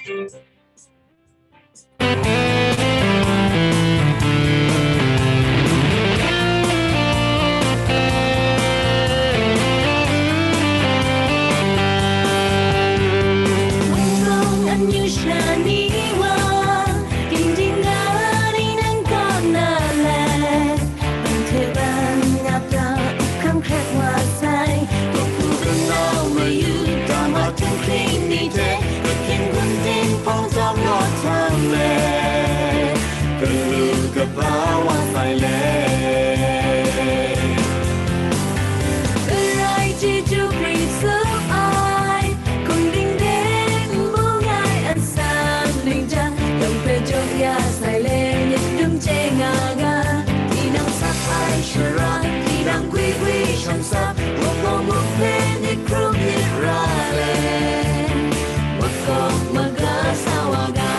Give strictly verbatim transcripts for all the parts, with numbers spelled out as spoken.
Wunpawng amyu sha ni wa, ginding ga ni nang kaw na let, ban hte ban ap ra, up hkrang hkrek wa sai, gumhpraw galaw mayu, dama htunghking ni hte, gahkying gun ting hpawng tsawm law htam let, galu kaba wa sai let. Garai chyeju grai tsup ai, hkum ding de n bung ai asak ning jang, yawng hpe jaw ya sai le, myit dum chye nga ga, tinang sak ai shara, tinang gwi gwi shan sap, wunpawng muk hpe myit hkrum myit ra le, makawp maga sa wa ga.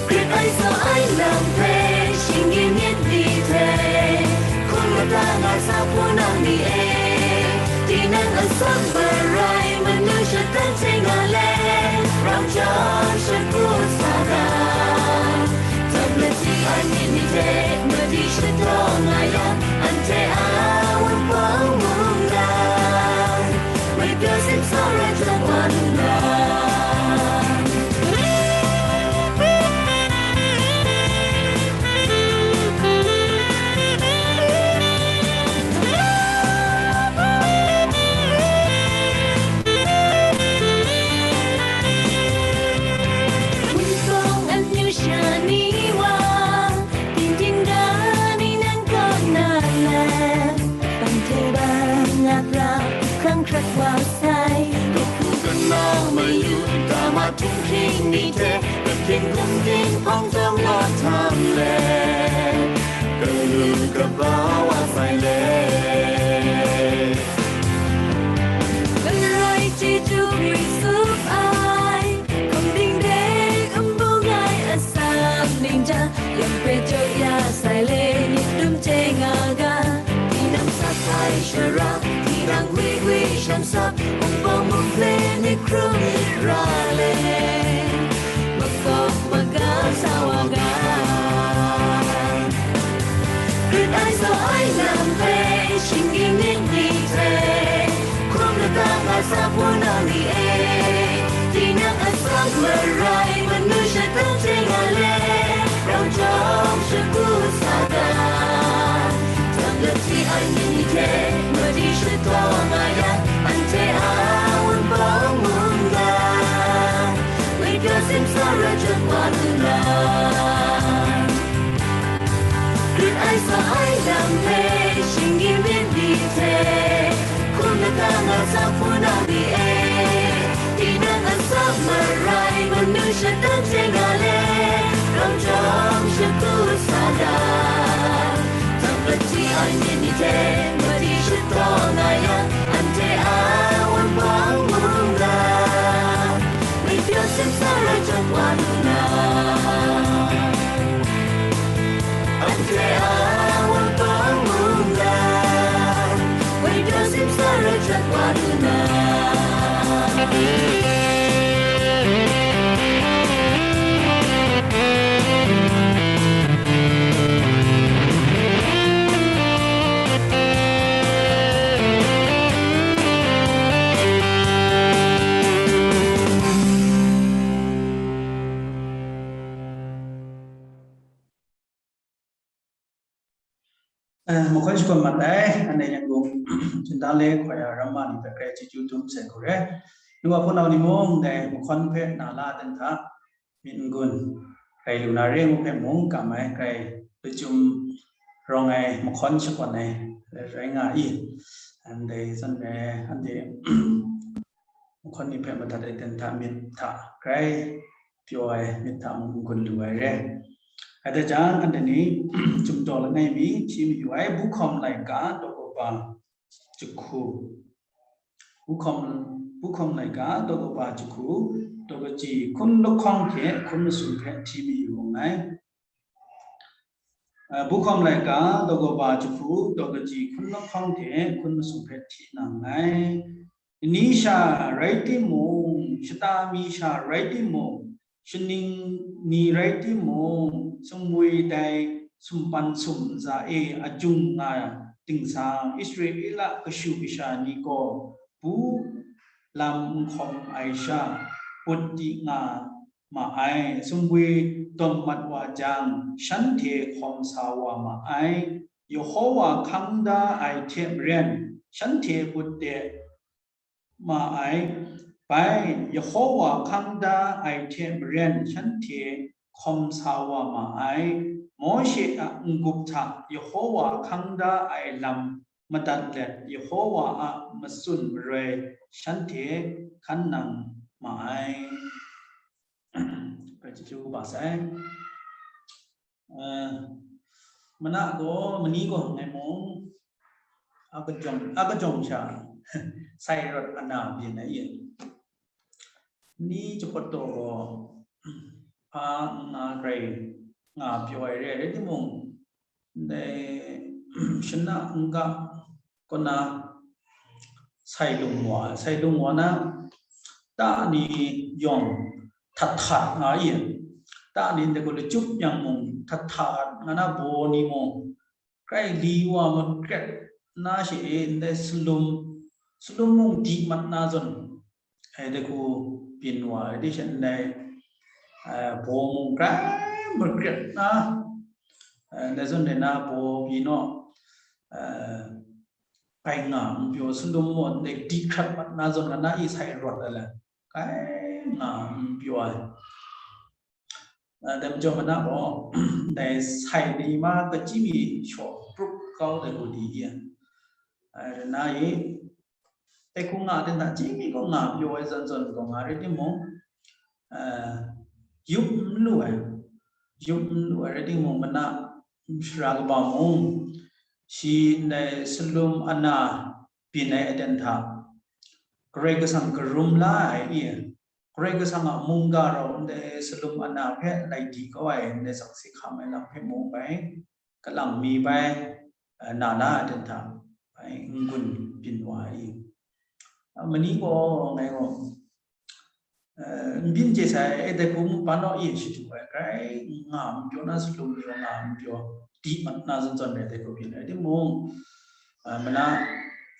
Hkrit ai tsaw ai lam hpe, shinggyim myit ni hte, hkun lata nga sa hpunau ni e, tinang asak marai, manu shatan hte nga let, rau chyawm shakut sa ga. Tablet ti ai myit ni hte, madi shadaw nga yang, anhte a wunpawng mungdan, ngwi pyaw simsa rai jat wa lu na. Wunpawng amyu sha ni wa, tingting ga ni nang kaw na let, ban hte ban ap ra, hkrang hkrek wa sai, gumhpraw galaw mayu, dama htunghking ni hte, gahkying gun ting hpawng tsawm law htam let, galu kaba wa sai let. Garai chyeju grai tsup ai, hkum ding de n bung ai asak ning jang, yawng hpe jaw ya sai le, myit dum chye nga ga, tinang sak ai shara, tinang gwi gwi shan sap, wunpawng muk hpe myit hkrum myit ra le, makawp maga sa wa ga. Hkrit ai tsaw ai lam hpe, shinggyim myit ni hte, hkrum lata nga sa hpunau ni e, tinang asak marai, manu shatan hte nga let, rau chyawm shakut sa ga. Tablet ti ai myit ni hte, madi shadaw nga yang, anhte a wunpawng mungdan, ngwi pyaw simsa rai jat wa lu na. Hkrit ai tsaw ai lam hpe, shinggyim myit ni hte, hkrum lata nga sa hpunau ni e, tinang asak marai, manu shatan hte nga let, rau chyawm shakut sa ga. Tablet ti ai myit ni hte, madi shadaw nga yang, anhte a wunpawng mungdan, ngwi pyaw simsa rai jat wa lu na. Anhte a wunpawng mungdan, ngwi pyaw simsa rai jat wa lu na. Eh, mahkawn shakawn mat ai, anhte Yangon Htingdan le Hkawya Ramma ni hpe grai chyeju dum sai hku re. Nu wa hpunau ni mung, dai mahkawn hpe na la dan hta, myit n-gun rai lu na re ngu hpe mung, kam ai, grai lachyum rawng ai, mahkawn shakawn ai rai nga i. Anhte san me, anhte mahkawn ni hpe madat ai dan hta, myit hta grai pyaw ai, myit hta mung n-gun lu ai re. Rai jang, anhte ni chyum taw langai mi hti mayu ai, Buhkawm laika daw kaba jahku, Buhkawm, Buhkawm laika daw kaba jahku, daw kaji hkun lahkawng hte hkun masum hpe hti mayu nngai. Ah, Buhkawm laika daw kaba jahku, daw kaji hkun lahkawng hte hkun masum hpe hti na nngai. Ni sha rai timung, shata mi sha rai timung, shaning ni rai timung, sumwi dai sumpan sum ntsa e ajung nga dingsang, Israela kashu kasha ni gaw bu lam n hkawm ai sha, put di nga ma ai. Sumwi dawng mat wa jang, shanhte hkawm sa wa ma ai. Yehowa hkang da ai hte maren, shanhte put de ma ai. Bai, Yehowa hkang da ai hte maren, shanhte hkawm sa wa ma ai. Mawshe a n-gup hta Yehowa hkang da ai lam madat let, Yehowa a matsun maroi shanhte hkan nang ma ai. Bai chyeju kaba sai. Eh, mana gaw, mani gaw ngai mung, a kajawng, a kajawng sha, sai rawt ana byin ai yin. Ni chapawt taw gaw, hpa n nga grai nga pyaw ai re ai rai timung, ndai shana n ga kaw na sai lung wa, sai lung wa na, ta ni yawng htat htat nga i, ta ni ndai gaw lachyup yang mung htat htat nga na, baw ni mung, grai li wa makret na she e, ndai salum, salum mung di mat na zawn, ai dai hku byin wa ai di sha ndai, eh, baw mung grai makret na, eh, ndai zawn rai na, baw pyi naw, eh, kai nga n pyaw, salum mung ndai di hkrat mat na zawn, nga na i sai rawt ai le, kai nga n pyaw ai. Ah, dai majaw mana gaw, dai sai ni ma kachyi mi shaw prup kau dai gaw di ya. Ah, na i, dai hku nga ten hta chyi mi gaw nga pyaw ai zawn zawn gaw nga rai timung, ah, yup n lu ai, yup n lu ai rai timung, mana shara kaba mung, shi ndai salum ana byin ai aten hta, Karai Kasang karum la ai i, Karai Kasang a mungga rau ndai salum ana hpe lai di kau ai ndai sakse hkam ai lam hpe mung bai, kalang mi bai, eh, na na ai ten hta bai n-gun byin wa ai. A, mani gaw ngai gaw, eh, n byin chye sai, e dai hku mu pa naw e shadu ai, grai nga n pyaw na, salum ni nga n pyaw, di mat na zawn zawn rai dai hku byin ai timung, ah, mana,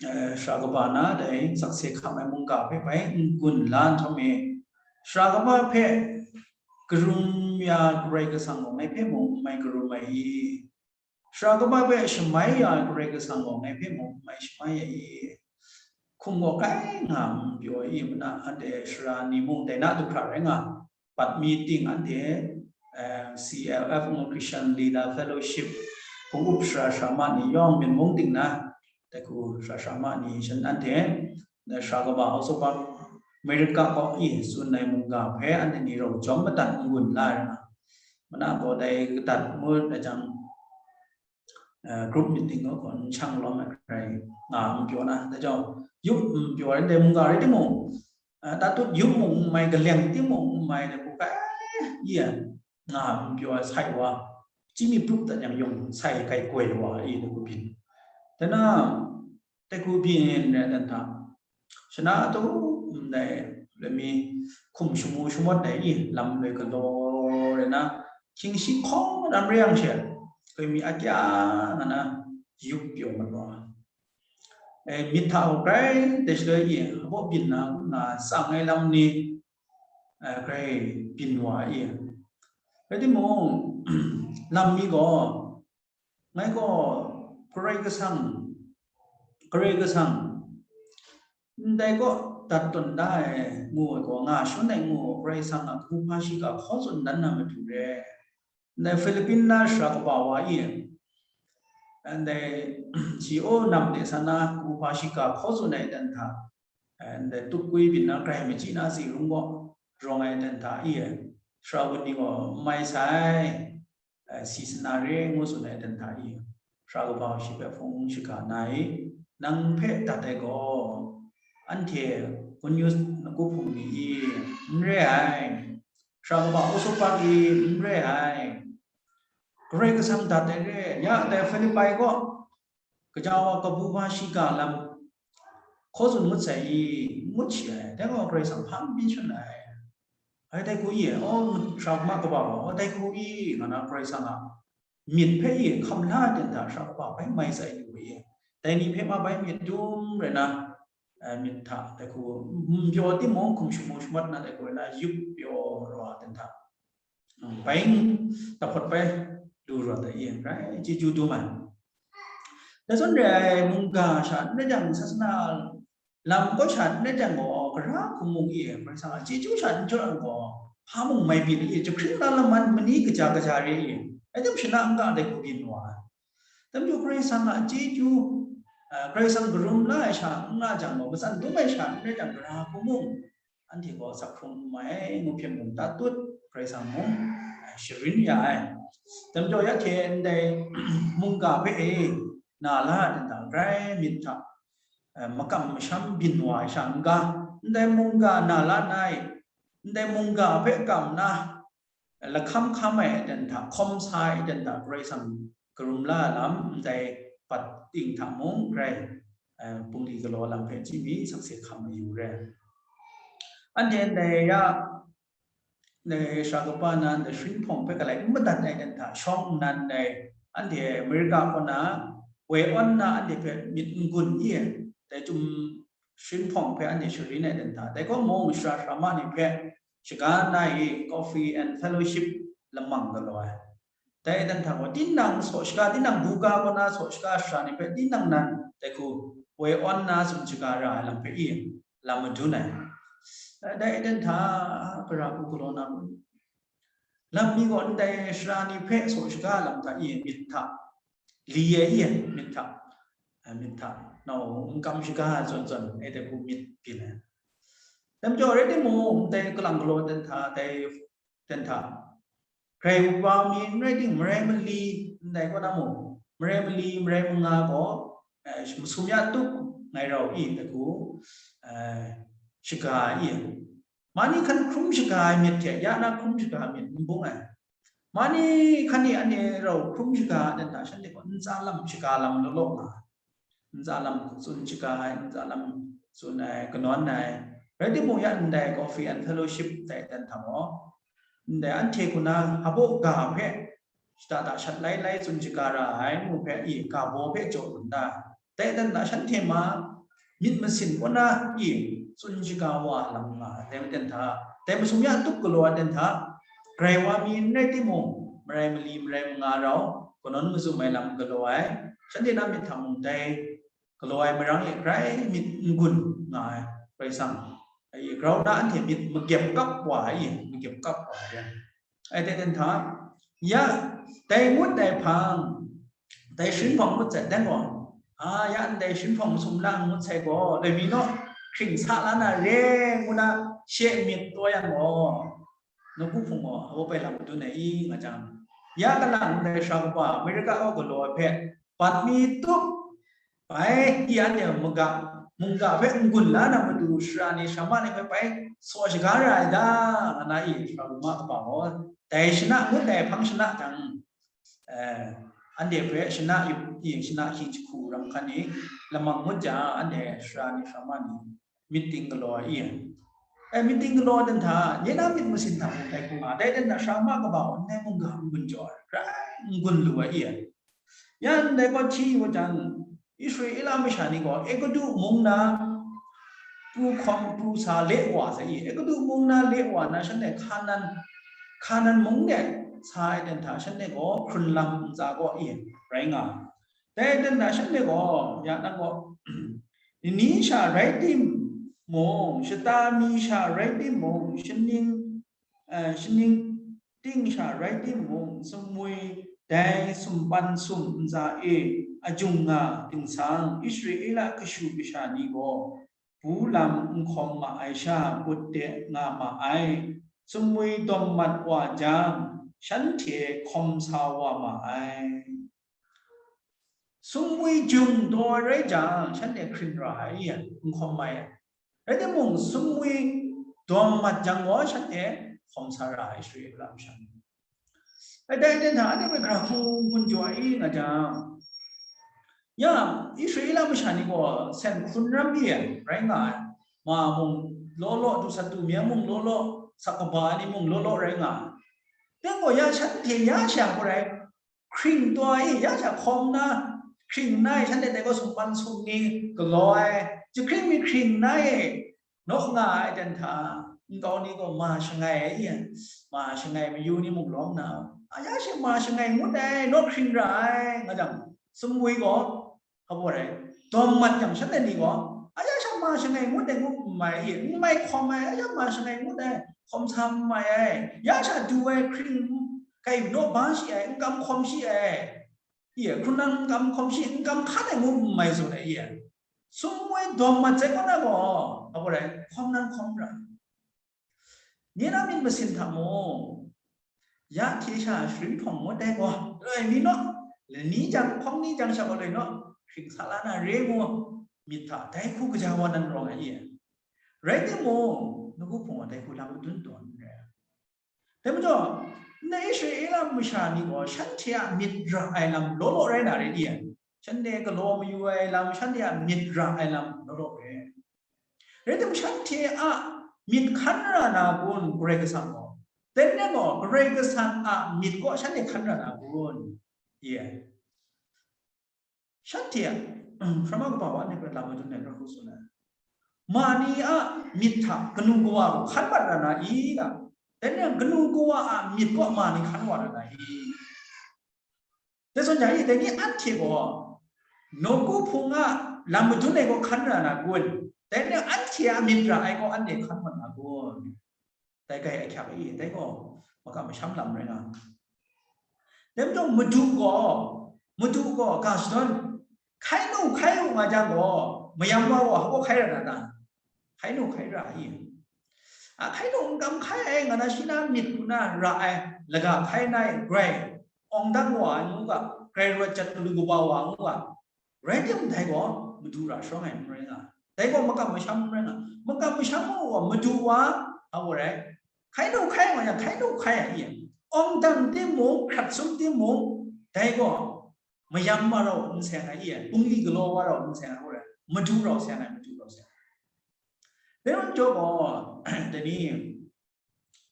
eh, shara kaba na dai sakse hkam ai mungga hpe bai n-gun la nhtawm e, shara kaba hpe karum ya Karai Kasang gaw ngai hpe mung n mai karum ai i? Shara kaba hpe shamai ya ai Karai Kasang gaw ngai hpe mung n mai shamai ai i? Hkum gaw kai nga n pyaw ai i? Mana anhte shara ni mung dai na du hkra rai nga, bat mi ting anhte, eh, C L F ngu, Christian Leader Fellowship hpung up shara sharama ni yawng byin mung ting na, dai hku shara sharama ni shan anhte, eh, shara kaba Ausopa America kaw e tsun ai mungga hpe anhte ni rau jawm madat n-gun la ai na, mana gaw dai kadat ngut ai jang, eh, group meeting gaw gaw n shang lawm ai hkrai nga n pyaw na, dai jawng yup n pyaw ai ndai mungga rai timung, eh, tatut yup mung n mai, kaleng timung n mai, dai hku kai i ai, nga n pyaw ai, sai wa, chyi mi prup dat yang yawng sai kai koi wa i, dai hku byin. Dai na, dai hku byin rai dan hta, shana atu ndai lami hkum shamu shamawt ai i, lam loi galaw rai na, hkying shi hkawng lam re yang she, loi mi akya nga na yup pyaw mat wa. E, myit hta gaw grai dai shaloi i, abaw byin na, ngu na tsang ai lam ni, eh, grai byin wa i. Rai timung, lam mi gaw, ngai gaw Karai Kasang, Karai Kasang, ndai kaw dat tawn da ai ngu ai gaw, nga shangun ai ngu ai, Karai Kasang a kabu hpa shiga hkaw tsun dan na matu re. Ndai Philippine na shara kaba wa i, ndai shi o nam de sa na kabu hpa shiga hkaw tsun ai dan hta, ndai tup kui byin na grai machyi na tsi rung gaw rawng ai dan hta i, shara wun ni gaw n mai sai, eh, si sana re ngu tsun ai dan hta i, shara kaba shi hpe hpung shaga na i, nang hpe dat ai gaw, anhte gun yu, nagu hpung ni i, n re ai, shara kaba Ausopa i, n re ai, Karai Kasang dat ai re, ya dai Hpilipi gaw, gaja wa kabu hpa shiga lam, hkaw tsun ngut sai i, ngut shi ai, dai gaw Karai Kasang hpa n byin shan ai. Ai, dai hku i, aw, sara ma kaba gaw, aw, dai hku i, nga na Karai Kasang a myit hpe i hkam la ai ten hta sara kaba bai mai tsai lu ai. Dai ni hpe ma bai myit dum rai na, eh, myit hta dai hku, n pyaw timung, hkum shamu shamat na dai hku rai na, yup pyaw raw ai ten hta, mm, bai tahpawt bai lu raw ai, rai chyeju dum ai. Dai zawn rai ai, mungga sha n rai jang, sasana lam kaw sha n rai jang gaw, Gara hku mung i Karai Kasang a chyeju sha n jaw yang gaw, hpa mung mai byin i, jahkring na laman mani kaja kaja re i, rai tim shana n ga dai hku byin wa ai. Dai majaw Karai Kasang a chyeju, ah, Karai Kasang karum la ai sha n nga jang gaw, matsan dum ai sha n rai jang, Gara hku mung anhte gaw sak hkrung n mai, ngu hpyen mung tat tut, Karai Kasang mung, ah, sharin ya ai. Dai majaw ya hte ndai mungga hpe e na la ai ten hta, grai myit hta, eh, makam masham byin wa ai sha n ga, ndai mungga na la na i, ndai mungga hpe kam na, lahkam hkam ai aten hta, hkawm sa ai aten hta, Karai Kasang karum la ai lam, ndai bat ting hta mung grai, eh, bungli galaw lam hpe chyi mi, sakse hkam mayu re. Anhte ndai ya, ndai sara kaba na, ndai sharin hpawng hpe galai n madat ai aten hta, shawng nnan ai, anhte Amerika kaw na woi awn na, anhte hpe myit n-gun i, dai chyum sharin hpawng hpe anhte sharin ai aten hta, dai gaw mung sara sara ma ni hpe shaga na i, Coffee and Fellowship lamang galaw ai. Dai aten hta gaw, tinang saw shaga, tinang buga kaw na saw shaga sara ni hpe, tinang nan dai hku woi awn na tsun shaga ra ai lam hpe i, lam madun ai. Dai aten hta, Gara hku galaw na, lam mi gaw ndai sara ni hpe saw shaga lam hta i, myit hta, li e i, myit hta, eh, myit hta, nau n kam shaga ai zawn zawn, e dai hku myit byin ai. Dai majaw rai timung, ndai kalang galaw aten hta, dai aten hta, grai wa mi n rai ting, marai mali, ndai kaw na mung, marai mali, marai manga gaw, eh, masum ya tup ngai rau i, dai hku, eh, shaga i. Mani hkan hkrum shaga ai myit hte, ya na hkrum shaga ai myit n bung ai. Mani hkan ni anhte rau hkrum shaga ai aten hta, shanhte gaw ntsa lam shaga lam law law nga ai. Ntsa lam tsun shaga ai, ntsa lam tsun ai, kanawn ai. Rai timung, ya ndai Coffee and Fellowship dai aten hta gaw, ndai anhte hku na hpabaw ga hpe shada da shat lai lai tsun shaga ra ai, ngu hpe i, ga baw hpe jaw dun da. Dai aten hta shanhte ma myit masin kaw na i tsun shaga wa lam nga ai, dai aten hta, dai masum ya tup galaw ai aten hta, grai wa mi n rai timung, marai mali, marai manga rau, kanawn mazum ai lam galaw ai, shanhte na myit hta mung dai galaw ai marang e grai myit n-gun nga ai, Karai Kasang, ai grau na anhte myit magep kap wa ai, magep kap wa ai. Ai dai aten hta, ya, dai ngut ai hpang, dai sharin hpawng ngut sai dan gaw, a, ya ndai sharin hpawng masum lang ngut sai gaw, loi mi naw hkring sa la na re, ngu na she myit taw yang gaw, nawku hpung gaw, aw bai lam madun ai i, nga jang, ya kalang ndai sara kaba, Amerika kaw galaw ai hpe, bat mi tup, bai, i anhte maga, mungga hpe n-gun la na matu, sara ni, sara ma ni hpe bai saw shaga ra ai da, nga na i, sara kaba gaw, dai shana ngut ai hpang shana jang, eh, anhte hpe shana yup, i, shana hkying jahku ram hkan ni lamang ngut jang, anhte sara ni, sara ma ni, myit ting galaw ai i. Eh, myit ting galaw ai aten hta, nye na myit masin hta mung dai hku nga, dai aten hta sara ma kaba gaw ndai mungga n-gun jaw ai, grai n-gun lu ai i. Ya ndai gaw hti wa jang, Israela masha ni gaw Egutu mung na pru hkawm pru sa le wa sai i, Egutu mung na le wa na, shanhte Hkanan, Hkanan mung de sa ai aten hta, shanhte gaw hkrun lam ntsa gaw i rai nga ai. Dai aten hta shanhte gaw, ya nang gaw, ni sha rai timung, shata mi sha rai timung, shaning, eh, shaning ting sha rai timung, sumwi dai sumpan sum ntsa e ajung nga ting sang, Israela kashu kasha ni gaw, bu lam n hkawm ma ai sha, put de nga ma ai, sumwi dawm mat wa jang, shanhte hkawm sa wa ma ai. Sumwi jung taw ai rai jang, shanhte hkring ra ai, n hkawm mai ai. Rai timung, sumwi dawm mat jang gaw, shanhte hkawm sa ra ai, Israela masha ni. Ai dai aten hta, anhte hpe hkra hkunggun jaw ai nga jang, Ya, Israela masha ni gaw sen hkrun ram mi ai, rai nga ai. Ma mung law law, du sat du mya mung law law, sak kaba ai ni mung law law rai nga ai. Dai gaw ya shanhte ya sha gaw rai, hkring taw ai, ya sha hkawm na, hkring na ai, shanhte dai gaw sumpan sum ni galaw ai, jahkring mi hkring na ai, nawk nga ai jan hta, nkau ni gaw ma shangai ai, ma shangai mayu ni mung lawm na, a ya she ma shangai ngut ai, nawk hkring ra ai, nga jang, sumwi gaw, hpa baw rai, dawm mat yang shanhte ni gaw, a ya sha ma shangai ngut ai, ngut n mai, n mai hkawm ai, a ya ma shangai ngut ai, hkawm sa n mai ai, ya sha du ai hkring kai naw ba shi ai, n kam hkawm shi ai, i, hkrun nang n kam hkawm shi, n kam hkan ai ngut n mai zawn ai, i, sumwi dawm mat sai kaw na gaw, hpa baw rai, hkawm nang hkawm ra. Nye na myit masin hta mung, ya hte sha sharin hpawng ngut ai gaw, loi mi naw, lani jang, hpawng ni jang sha gaw loi naw, hkring sa la na re ngu, myit hta dai hku kaja wa nan rawng ai i. Rai timung, nawku hpung wa dai hku lam madun taw n re. Dai majaw, ndai Israela masha ni gaw shanhte a myit ra ai lam law law rai na re i? Shanhte galaw mayu ai lam, shanhte a myit ra ai lam law law re. Rai timung, shanhte a myit hkan ra na kun Karai Kasang gaw? Dai rai gaw, Karai Kasang a myit gaw shanhte hkan ra na kun? Ye. Shanhte a, Sharama kaba wa ni hpe lam madun ai hkra hku tsun ai. Ma ni a myit hta kanu kawa gaw hkan mat ra na i ga? Dai rai, kanu kawa a myit gaw ma ni hkan wa ra na i? Dai zawn jang, dai ni anhte gaw nawku hpung a lam madun ai gaw hkan ra na kun? Dai ni anhte a myit ra ai gaw anhte hkan mat na kun? Dai gai ahkyak e, dai gaw makam masham lam rai nga. Dai majaw madu gaw, madu gaw ga shadawn, hkai nu hkai u nga jang gaw, mayam wa gaw hpa hkai ra na ta? Hkai nu hkai ra i? A, hkai nu n kam hkai ai, nga na shi na myit hku na ra ai, laga hkai na ai, grai awng dang wa ai ngu ga, grai rawt jat galu kaba wa ngu ga, rai timung, dai gaw madu ra sharawng ai n rai nga, dai gaw makam masham n rai nga, makam masham ngu wa madu wa, a, wa rai, hkai nu hkai nga yang, hkai nu hkai ai i? Awng dang timung, hkrat sum timung, dai gaw mayam wa rau n seng ai i? Bungli galaw wa rau n seng ai, wa rai, madu rau seng ai, madu rau seng ai. Dai wan jaw gaw, dai ni,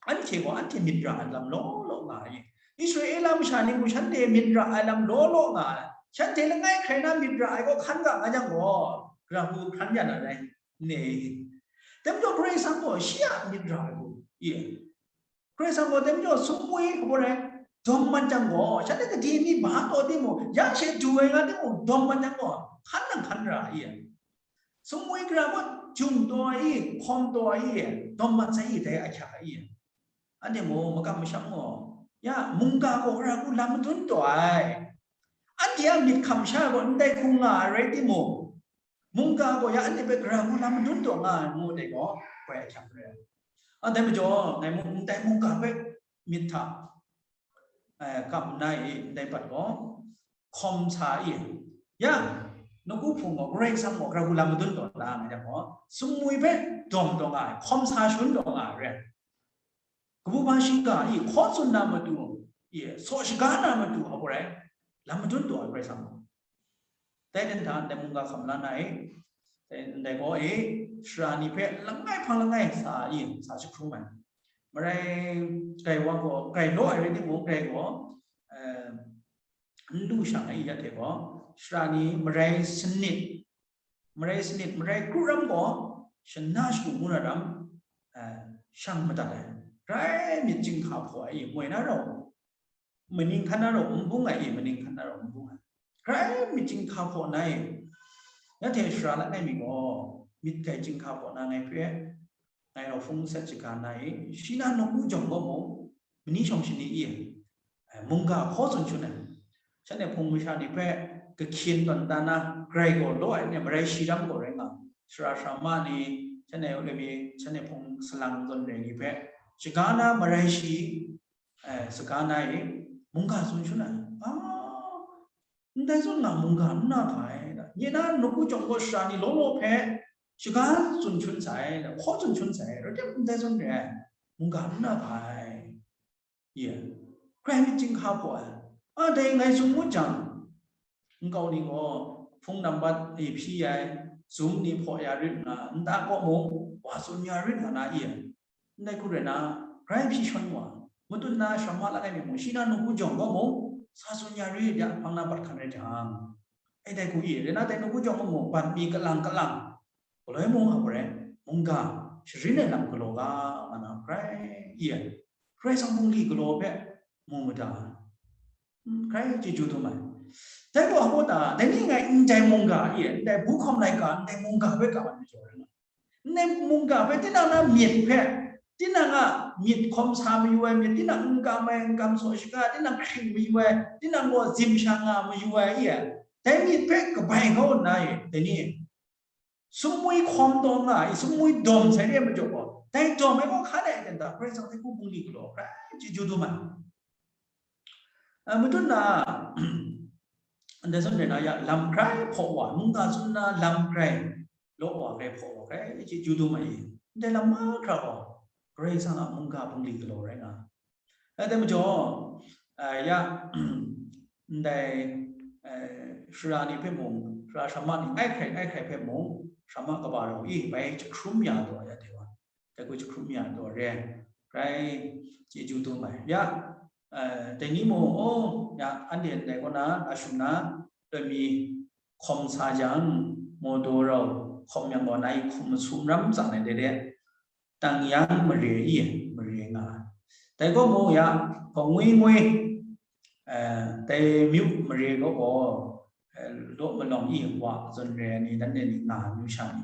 anhte gaw anhte myit ra ai lam law law nga ai. Israela masha ni mung shanhte myit ra ai lam law law nga ai. Shanhte langai hkrai na myit ra ai gaw hkan ga nga jang gaw, gara hku hkan ya na rai, ne. Dai majaw Karai Kasang gaw shi a myit ra ai gaw, i? Karai Kasang gaw dai majaw sumwi hpa baw rai, dawm mat jang gaw, shanhte gade mi ba taw timung, ya she du ai nga timung, dawm mat jang gaw, hkan nang hkan ra ai i? Sumwi gara gaw jum taw ai i, hkawm taw ai i, dawm mat sai i, dai ahkyak ai i? Anhte mung makam masham gaw, ya, mungga gaw gara hku lam madun taw ai. Anhte a myit hkam sha gaw ndai hku nga ai rai timung, mungga gaw ya anhte hpe gara hku lam madun taw nga ai ngu dai gaw, grai ahkyak rai. A, dai majaw, ngai mung, ndai mungga hpe myit hta, eh, kam nna i, ndai pat gaw, hkawm sa i, ya, nawku hpung gaw, Karai Kasang gaw gara hku lam madun taw na nga yang gaw, sumwi hpe dawm taw nga ai, hkawm sa shangun taw nga ai re. Kabu ba shiga i, hkaw tsun na matu, i, saw shaga na matu, hpa baw rai, lam madun taw ai Karai Kasang gaw. Dai hten hta ndai mungga hkam la na i, dai ndai gaw e, sara ni hpe langai hpang langai sa i, sa jahkrung ai. Marai grai wa gaw, grai law ai rai timung, grai gaw, eh, n lu shang ai, ya hte gaw, sara ni marai sanit, marai sanit, marai kru ram gaw, shana shagu ngu na ram, eh, shang madat ai. Grai myit chyinghka hpaw ai, moi na rau, maning hkan na rau n bung ai, maning hkan na rau n bung ai. Grai myit chyinghka hpaw na e, ya hte sara langai mi gaw, myit grai chyinghka hpaw na ngai hpe, ngai rau hpung set shaga na e, shi na nawku jawng gaw mung, mani shawng shani i, eh, mungga hkaw tsun shangun ai. Shanhte hpung masha ni hpe kahkyin tawn dan na, grai gaw law ai ni, marai shi ram gaw rai nga, sara sara ma ni, shanhte lami, shanhte hpung salang zawn re ni hpe, shaga na marai shi, eh, saga na e, mungga tsun shangun ai. Ah, ndai zawn nga mungga n na hpa ai, nye na nawku jawng gaw sara ni law law hpe shaga tsun shangun sai, hkaw tsun shangun sai, rai tim ndai zawn re ai, mungga n na hpa ai. Ye, grai myit chyinghka hpaw ai. A, dai ngai tsun ngut jang, nkau ni gaw, hpung nambat e hpyi ai, zum ni hpaw ya rit nga, nta kaw mung, wa tsun ya rit nga na i, ndai hku rai na, grai hpyi shawn wa, matut na sharawng langai mi mung, shi na nawku jawng kaw mung, sa tsun ya rit ya, hpang na bat hkan rai jang, e dai hku i, rai na dai nawku jawng kaw mung, bat mi kalang kalang, galoi mung a garai, mungga, sharin ai lam galaw ga, nga na, grai i ai, Karai Kasang bungli galaw hpe mu mada. Grai chyeju dum ai. Dai gaw, a gaw ta, dai ni ngai ndai mungga e, ndai bu hkawm laika, ndai mungga hpe ka ai majaw rai nga. Ndai mungga hpe, tinang na myit hpe, tinang a myit hkawm sa mayu ai myit, tinang n kam ai, n kam saw shaga, tinang hkring mayu ai, tinang gaw zim sha nga mayu ai e, dai myit hpe kabai kau nna e, dai ni, sumwi hkawm taw nga ai, sumwi dawm sai re ai majaw gaw, dai dawm ai gaw hkan ai ten ta, Karai Kasang hpe hku bungli galaw, grai chyeju dum ai. A, matut na, ndai zawn rai na ya, lam hkrai hpaw wa, mungga tsun na lam hkrai law wa, hkrai hpaw wa, hkrai chyeju dum ai. Ndai lam mahkra gaw, Karai Kasang a mungga bungli galaw rai nga. Dai majaw, a, ya, ndai, a, sara ni hpe mung, sara shamma ni, ai hkrai, ai hkrai hpe mung, shamma kaba rau i, bai jahkrum ya taw ya, dai wa. Dai hku jahkrum ya taw re, grai chyeju dum ai. Ya, a, dai ni mung, o, ya, anhte ndai kaw na, a shum na, loi mi hkawm sa jang, maw daw rau, hkawm yang gaw, nai hkum masum ram tsang ai dai de, tang yang mare i, mare nga ai. Dai gaw mung ya, kangwi ngwi, eh, dai myu mare gaw gaw, eh, law malawng i wa zawn re ai ni, dan de ni nga ai myu sha ni,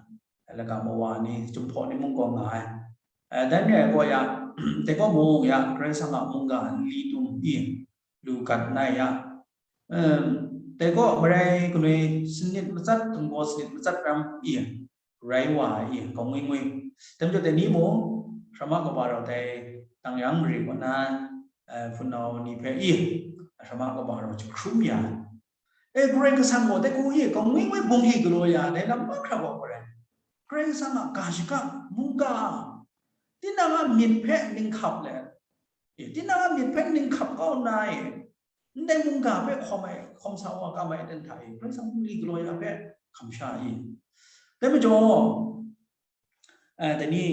laga mawa ni, Chyum hpaw ni mung gaw nga ai. Eh, dan re ai gaw ya, dai gaw mung ya, Karai Kasang a mungga nli tum i, lu gat nai ya. Em, dai gaw marai kanwi sanit matsat, htingbaw sanit matsat ram i, rai wa ai i, kangwi ngwi. Dai majaw dai ni mung, shamma kaba rau dai, tang yang mare kaw na, eh, hpunau ni hpe i, shamma kaba rau jahkrum ya ai. E, Karai Kasang gaw dai hku i, kangwi ngwi bungli galaw ya ai, dai lam mahkra gaw gaw rai. Karai Kasang a ga shagap, mungga, tinang a myit hpe ninghkap let, e, tinang a myit hpe ninghkap kau nna e, ndai mungga hpe hkawm ai, hkawm sa wa kam ai ten hta e, Karai Kasang bungli galaw ya hpe hkam sha i. Dai majaw, eh, dai ni,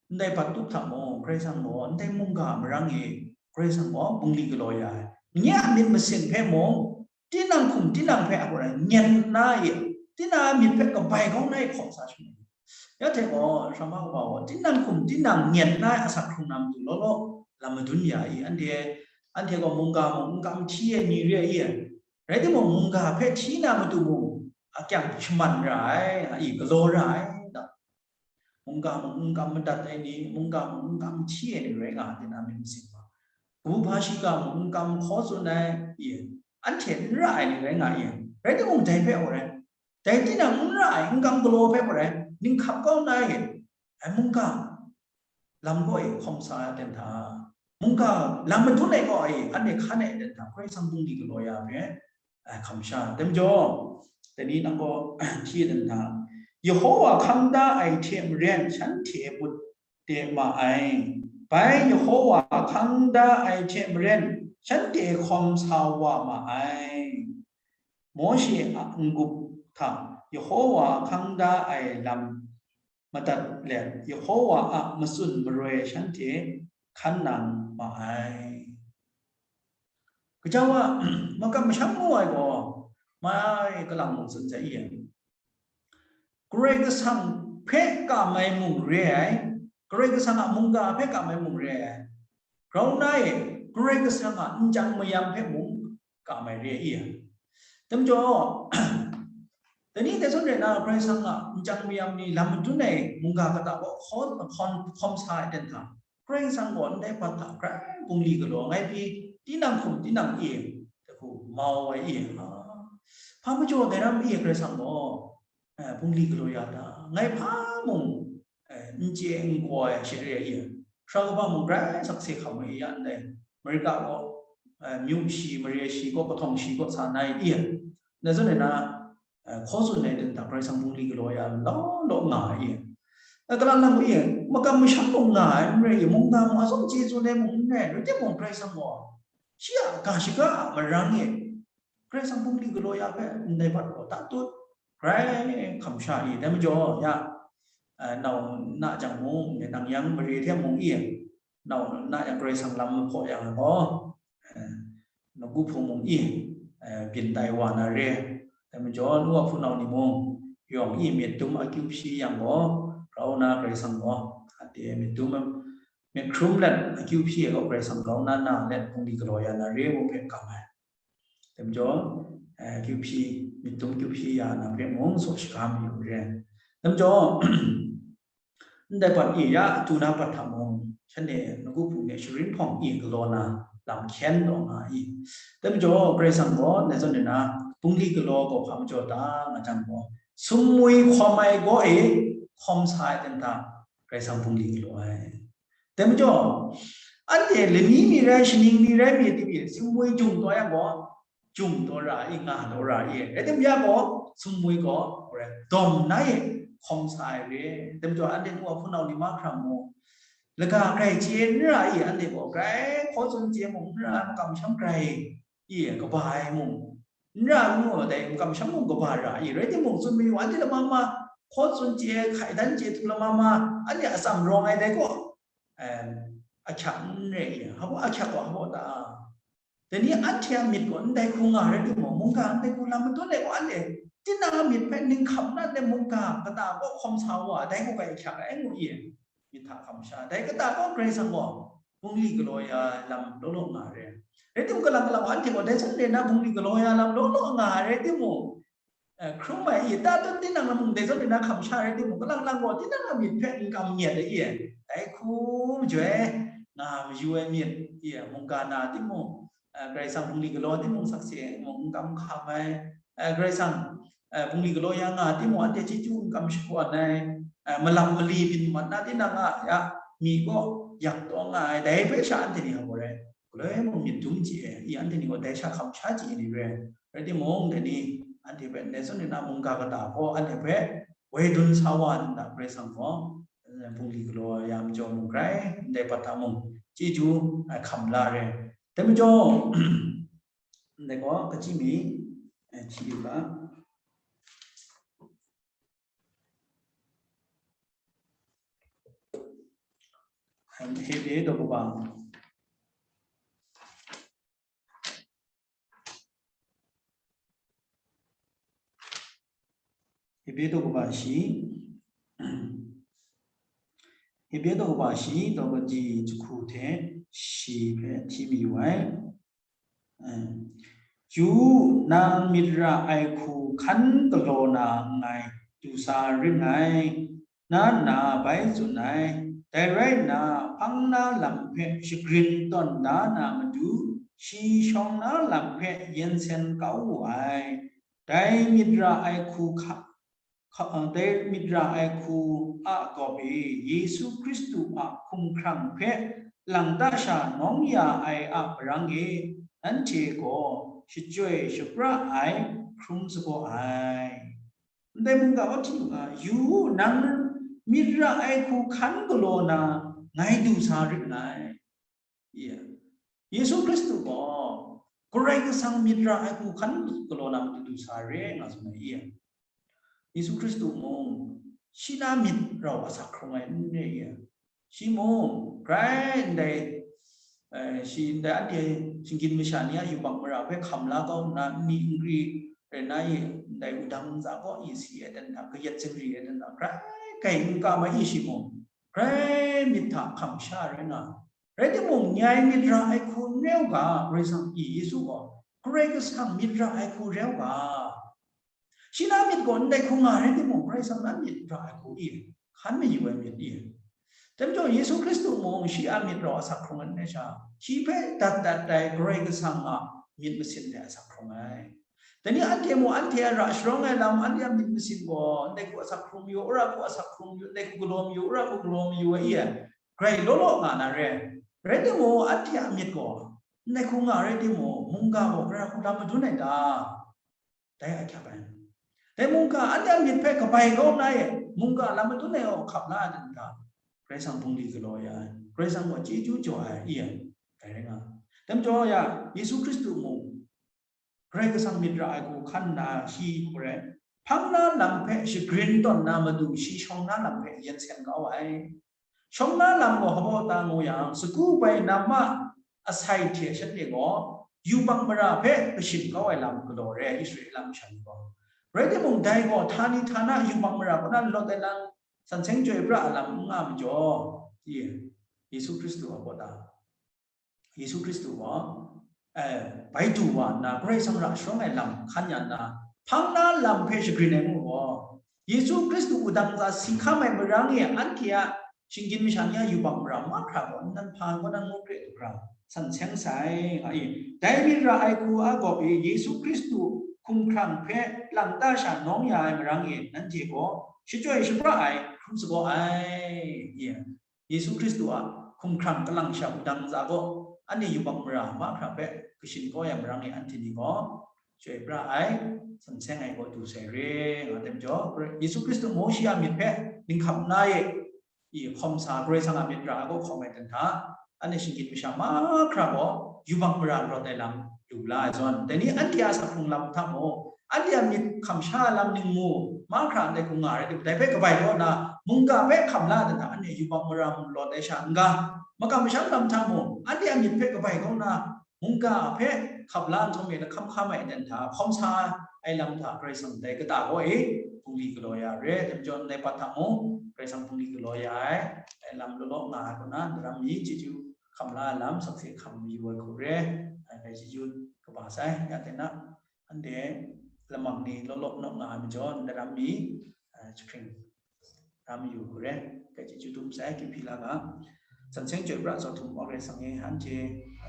ndai bat tup hta mung, Karai Kasang gaw, ndai mungga marang e, Karai Kasang gaw bungli galaw ya ai. Nye a myit masin hpe mung, tinang hkum tinang hpe a gaw rai, nyen nna e, tinang a myit hpe kabai kau nna e hkawm sa shangun. Ya hte gaw, shamma kaba gaw, tinang hkum tinang nyen nna e asak hkrung na matu law law, lam madun ya i, anhte, anhte gaw mungga mung n kam hti ai ni re ai i, rai timung, mungga hpe hti na matu mung, akyang shaman ra ai, a i galaw ra ai, da. Mungga mung n kam madat ai ni, mungga mung n kam hti ai ni rai nga ai, tinang a myit masin gaw. Kabu hpa shiga mung n kam hkaw tsun ai, i, anhte n ra ai ni rai nga i, rai timung, dai hpe gaw rai, dai tinang n ra ai, n kam galaw hpe gaw rai, ninghkap kau nna e, ai mungga lam gaw e hkawm sa ai ten hta, mungga lam madun ai gaw e, anhte hkan ai ten hta, Karai Kasang bungli galaw ya hpe, ai hkam sha. Dai majaw, dai ni nang gaw hti ai ten hta, Yehowa hkang da ai hte maren shanhte but de ma ai. Bai Yehowa hkang da ai hte maren shanhte hkawm sa wa ma ai. Mawshe a n-gup hta Yehowa hkang da ai lam madat let, Yehowa a matsun maroi shanhte hkan nang ma ai. Kaja wa, makam masham mu ai gaw, mai kalang mung tsun sai i, Karai Kasang hpe kam ai mung re ai, Karai Kasang a mungga hpe kam ai mung re ai, grau nna e, Karai Kasang a nchyang mayam hpe mung kam ai re i. Dai majaw, dai ni dai zawn rai na, Karai Kasang a nchyang mayam ni lam madun ai mungga kata kaw hkawn, hkawn, hkawm sa ai ten hta, Karai Kasang gaw ndai bat hta grai bungli galaw, ngai pyi tinang hkum tinang e, dai hku mau ai e, a, hpa majaw dai ram e, Karai Kasang gaw, eh, bungli galaw ya ta, ngai hpa mung, eh, n chye n gaw ai she re ai e, sara kaba mung grai sakse hkam ai ya ndai, Amerika gaw, eh, myu shi, mare shi kaw, kahtawng shi kaw sa nai e, dai zawn rai na, eh, hkaw tsun ai ten hta Karai Kasang bungli galaw ya law law nga ai e. Eh, kalang lang e, makam masham mung nga ai n rai e, mungga mung atsawm chyeju ai mung n rai, rai timung Karai Kasang gaw, shi a ga shaga a marang e, Karai Kasang bungli galaw ya hpe ndai bat gaw tatut, grai hkam sha i, dai majaw, ya, eh, nau na jang mung, nang yang mare hte mung i, nau na jang Karai Kasang lam mahpaw yang gaw, eh, nawku hpung mung i, eh, byin tai wa na re. Dai majaw, nu wa hpunau ni mung, yawng i myit dum akyu hpyi yang gaw, grau na Karai Kasang gaw, anhte myit dum, myit hkrum let akyu hpyi ai gaw Karai Kasang grau na na let bungli galaw ya na re, ngu hpe kam ai. Dai majaw, eh, akyu hpyi, myit dum akyu hpyi ya na hpe mung saw shaga mayu re. Dai majaw, ndai bat e ya, tu na bat hta mung, shanhte nawku hpung de sharin hpawng e galaw na lam hkyen taw nga i. Dai majaw, Karai Kasang gaw, dai zawn na, bungli galaw gaw hpa majaw ta, nga jang gaw, sumwi hkawm ai gaw e, hkawm sa ai ten hta, Karai Kasang bungli galaw ai. Dai majaw, anhte lani mi rai, shaning mi rai, mi ti mi, sumwi jung taw yang gaw, jung taw ra i, nga taw ra i, rai tim ya gaw, sumwi gaw, dawm na e, hkawm sa ai re. Dai majaw, anhte nu wa hpunau ni mahkra mung, laga grai chye n ra i, anhte gaw grai hkaw tsun chye mung n ra ai, makam masham grai i, kaba ai mung n ra nu, dai makam masham mung kaba ra i, rai timung, tsun mayu anhte lama ma, hkaw tsun chye, hkaidan chye htu lama ma, anhte atsam rawng ai dai gaw, em, ahkyak n re i, hpa ahkyak gaw hpa ta? Dai ni anhte a myit gaw ndai hku nga rai timung, mungga ndai hku lam madun ai gaw, anhte tinang a myit hpe ninghkam na ndai mungga kata gaw hkawm sa wa, dai gaw grai ahkyak ai ngu i, myit hta hkam sha, dai kata gaw Karai Kasang gaw bungli galaw ya lam law law nga re. Rai timung, kalang kalang wa anhte gaw dai zawn re na bungli galaw ya lam law law nga ai rai timung, eh, hkrum ai i, tatut tinang na mung dai zawn re na hkam sha rai timung, kalang lang gaw tinang a myit hpe n kam nyet ai i, dai hku majoi nga mayu ai myit i, mungga na timung, eh, Karai Kasang bungli galaw timung sakse mung n kam hkam ai, eh, Karai Kasang, eh, bungli galaw ya nga timung, anhte chyeju n kam shakawn ai, eh, malap mali byin mat na tinang a ya mi gaw yak taw nga ai, dai hpe sha anhte ni hpa gaw rai, galoi mung myit dum chye ai, i anhte ni gaw dai sha hkam sha chye ai ni re. Rai timung, dai ni anhte hpe ndai zawn ni na mungga kata gaw anhte hpe woi dun sa wa nna, Karai Kasang gaw, eh, bungli galaw ya majaw mung grai, ndai bat hta mung chyeju, eh, hkam la re. Dai majaw, ndai gaw kachyi mi, eh, hti yu ga. Hebre daw kaba, Hebre daw kaba shi, Hebre daw kaba shi, daw kaji jahku hte shi hpe hti mayu ai. Yu u, nang myit ra ai hku hkan galaw na nngai du sa ring ngai, na nna bai tsun ai. Dai rai nna, hpang na lam hpe shagrin tawn da na matu, shi shawng na lam hpe yen sen kau wu ai. Dai myit ra ai hku hka, hka, dai myit ra ai hku a gawp e, Yesu Hkristu a hkumhkrang hpe lang da sha nawng ya ai a marang e, nanhte gaw shachyoi shapra ai hkrum sagaw ai. Ndai mungga hti yu ga, yu u, nang myit ra ai hku hkan galaw na ngai du sa rit nngai. Iya. Yesu Hkristu gaw Karai Kasang myit ra ai hku hkan galaw na matu du sa re nga tsun ai iya. Yesu Hkristu mung shi na myit rau asak hkrung ai n re iya. Shi mung grai ndai, eh, shi ndai anhte shinggyim masha ni a yubak mara hpe hkam la kau nna, nni nkri rai na i, ndai wudang ntsa kaw i si ai dan hta, kayat zingri ai dan hta, grai kai n kam ai i shi mung, grai myit hta hkam sha rai nga. Rai timung, nyai myit ra ai hku n re u ga, Karai Kasang i Yesu gaw, Karai Kasang myit ra ai hku re u ga. Shi na myit gaw ndai hku nga rai timung, Karai Kasang na myit ra ai hku i, hkan mayu ai myit i. Dai majaw, Yesu Hkristu mung shi a myit rau asak hkrung ai n rai sha, shi hpe dat dat ai Karai Kasang a myit masin hte asak hkrung ai. Dai ni anhte mung anhte a ra sharawng ai lam, anhte a myit masin gaw ndai hku asak hkrung mayu, wora hku asak hkrung mayu, ndai hku galaw mayu, wora hku galaw mayu ai i, grai law law nga na re. Rai timung, anhte a myit gaw ndai hku nga rai timung, mungga gaw gara hku lam madun ai ta? Dai ahkyak ai. Dai mungga anhte a myit hpe kabai kau nna e, mungga lam madun ai gaw hkap la ai dan hta, Karai Kasang bungli galaw ya ai, Karai Kasang gaw chyeju jaw ai, i ai, dai rai nga ai. Dai majaw ya, Yesu Hkristu mung, Karai Kasang myit ra ai hku hkan nna shi hku rai, hpang na lam hpe shagrin tawn na matu shi shawng na lam hpe yen sen kau ai. Shawng na lam gaw hpabaw ta ngu yang, sagu bai nam a asai hte shanhte gaw yubak mara hpe kashin kau ai lam galaw re ai, Israela masha ni gaw. Rai timung, dai gaw htani htana yubak mara kaw na lawt ai lam, san seng chyoi pra ai lam n nga majaw, Yesu Hkristu a baw ta, Yesu Hkristu gaw, eh, bai du wa nna, Karai Kasang ra sharawng ai lam hkan ya nna, hpang na lam hpe shagrin ai ngu gaw, Yesu Hkristu wudang ntsa si hkam ai marang e anhte a shinggyim masha ni a yubak mara mahkra gaw nnan hpa kaw na ngut re du hkra san seng sai, nga i. Dai myit ra ai hku a gawp e Yesu Hkristu hkumhkrang hpe lang ta sha nawng ya ai marang e nanhte gaw shachyoi shapra ai hkrum sagaw ai, ye. Yesu Hkristu a hkumhkrang kalang sha wudang ntsa gaw, anhte yubak mara mahkra hpe kashin kau ya marang e anhte ni gaw, chyoi pra ai, san seng ai gaw du sai re, nga tem jaw, Yesu Hkristu Mawshe a myit hpe ninghkap na e, i hkawm sa Karai Kasang a myit ra ai gaw hkawm ai dan hta, anhte shinggyim masha mahkra gaw yubak mara rawt ai lam lu la ai zawn, dai ni anhte a sak hkrung lam hta mung, anhte a myit hkam sha ai lam ningmu mahkra ndai hku nga rai timung, dai hpe kabai kaw na mungga hpe hkam la ai dan hta, anhte yubak mara rawt ai sha n-ga, makam masham lam hta mung, anhte a myit hpe kabai kaw na mungga hpe hkam la nhtawm e, lahkam hkam ai dan hta, hkawm sa ai lam hta Karai Kasang dai kata gaw e bungli galaw ya re, dai majaw ndai pat hta mung Karai Kasang bungli galaw ya ai, dai lam law law nga ai kaw na, ndaram mi chyeju hkam la ai lam sakse hkam mayu ai hku re, ai hpe chyeju kaba sai, ya ten na, anhte lamang ni law law naw nga ai majaw, ndaram mi, eh, jahkring ra mayu hku re, hpe chyeju dum sai, kyu hpyi la ga. San seng chyoi pra zaw htum wa Karai Kasang e, anhte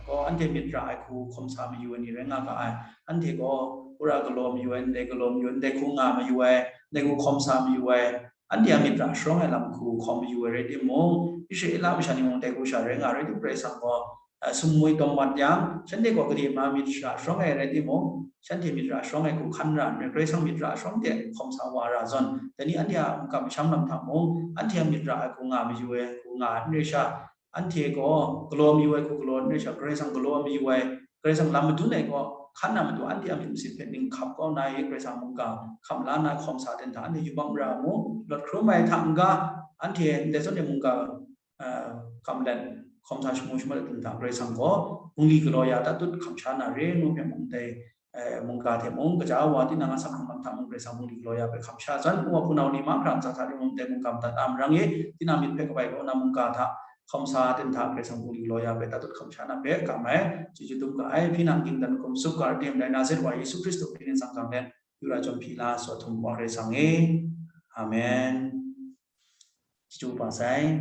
gaw anhte myit ra ai hku hkawm sa mayu ai ni rai nga ga ai, anhte gaw wora galaw mayu ai, ndai galaw mayu ai, ndai hku nga mayu ai, ndai hku hkawm sa mayu ai, anhte a myit ra sharawng ai lam hku hkawm mayu ai rai timung, Israela masha ni mung dai hku sha rai nga rai timung, Karai Kasang gaw, eh, sumwi tawn mat yang, shanhte gaw gade ma myit ra sharawng ai rai timung, shanhte myit ra sharawng ai hku hkan ra nna, Karai Kasang myit ra sharawng de hkawm sa wa ra zawn, dai ni anhte a mungga masham lam hta mung, anhte a myit ra ai hku nga mayu ai, hku nga ai n rai sha, anhte gaw galaw mayu ai hku galaw n rai sha, Karai Kasang galaw mayu ai, Karai Kasang lam madun ai gaw hkan na matu, anhte a myit masin hpe ninghkap kau na i, Karai Kasang mungga hkam la na hkawm sa ten hta, anhte yubak mara mung lawt hkrum ai hta n-ga, anhte ndai zawn e mungga, eh, kam let hkawm sa shamu shamat ai hta Karai Kasang gaw bungli galaw ya dat tut hkam sha na re, ngu hpe mung dai, eh, mungga hte mung, kaja wa tinang a sak hkrung lam hta mung Karai Kasang bungli galaw ya hpe hkam sha zawn, ngu a hpunau ni mahkra ntsa hta ring mung dai mungga madat a marang e, tinang myit hpe kabai kaw na mungga hta hkawm sa ten hta Karai Kasang bungli galaw ya hpe dat tut hkam sha na hpe kam ai, chyeju dum ga ai, hpyi nang ging dan hkum sup ga tim rai na zet wa Yesu Hkristu hpyi ning tsang gang let, yu ra chyawm hpyi la, saw htum wa Karai Kasang e. Amen. Chyeju kaba sai.